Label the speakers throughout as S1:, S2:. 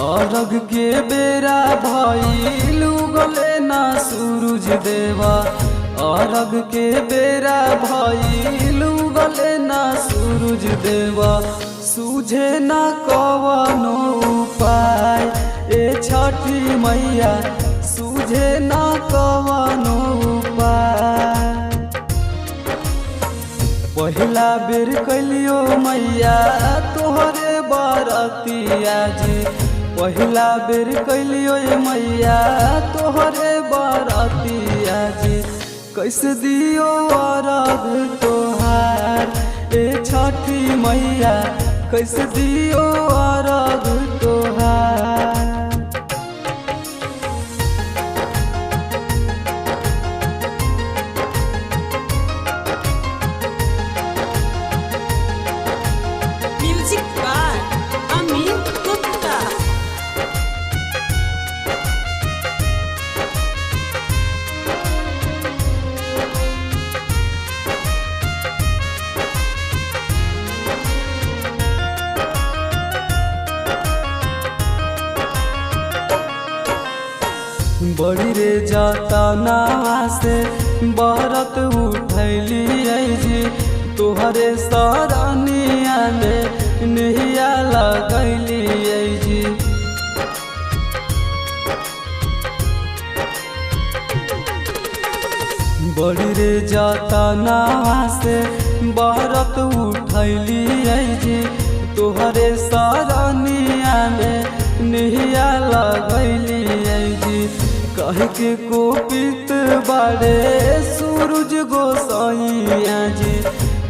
S1: अरघ के बेरा भइल उगले ना सूरज देवा। अरघ के बेरा भइल उगले ना सूरज देवा। सूझे ना कवनो उपाय ए छठी मैया, सूझे ना कवनो उपाय। पहिला बेर कैलियो मैया तोहरे बरतिया जी। पहिला बेर कैलियो मैया तोहरे बरतिया जी। कैसे दियो अरघ तोहार ए छठी मैया, कैसे दियो अरघ तोहार।
S2: Music by Amit Gupta.
S1: बड़ी रे जाता नावा से बरत उठैली जी। तोहरे सरनिया में नहिया लगैली जी। बड़ी रे जाता नावा से बरत उठैली जी। तोहरे सरनिया में नहिया लगैली जी। कह के कोपित बाड़े सूरज गोसाइया जी।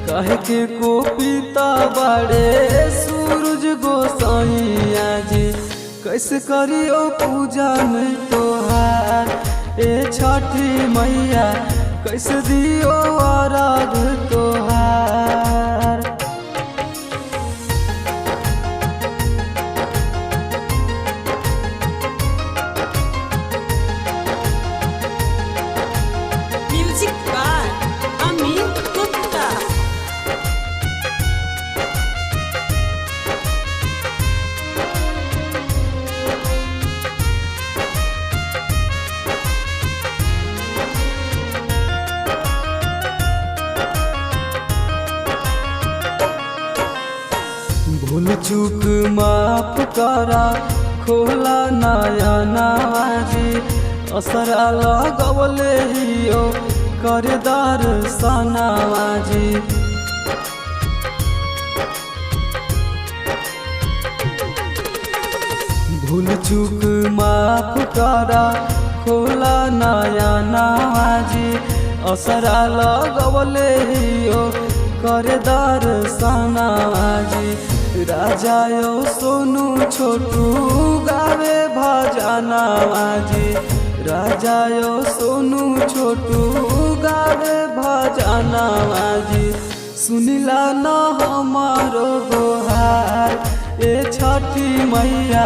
S1: कह के कोपित बाड़े सूरज गोसाइया जी। कैसे करियो पूजन तोहार ए छठी मैया, कैसे दियो अरघ तोहार।
S2: Music by Amit Gupta.
S1: भूल चूक माफ करा खोला नया नवाजी। असरा लगवले हियो करदार सनावाजी। भूल चूक माफ करा खोला नया नवाजी। असरा लगवले हियो करदार सनावाजी। राजा यो सोनू छोटू गावे भजनावाजी। राजा यो सोनू छोटू गावे भजनावाजी। सुनिला न हमारो गोहार ए छठी मैया,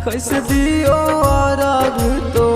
S1: कैसे दियो अरघ तो।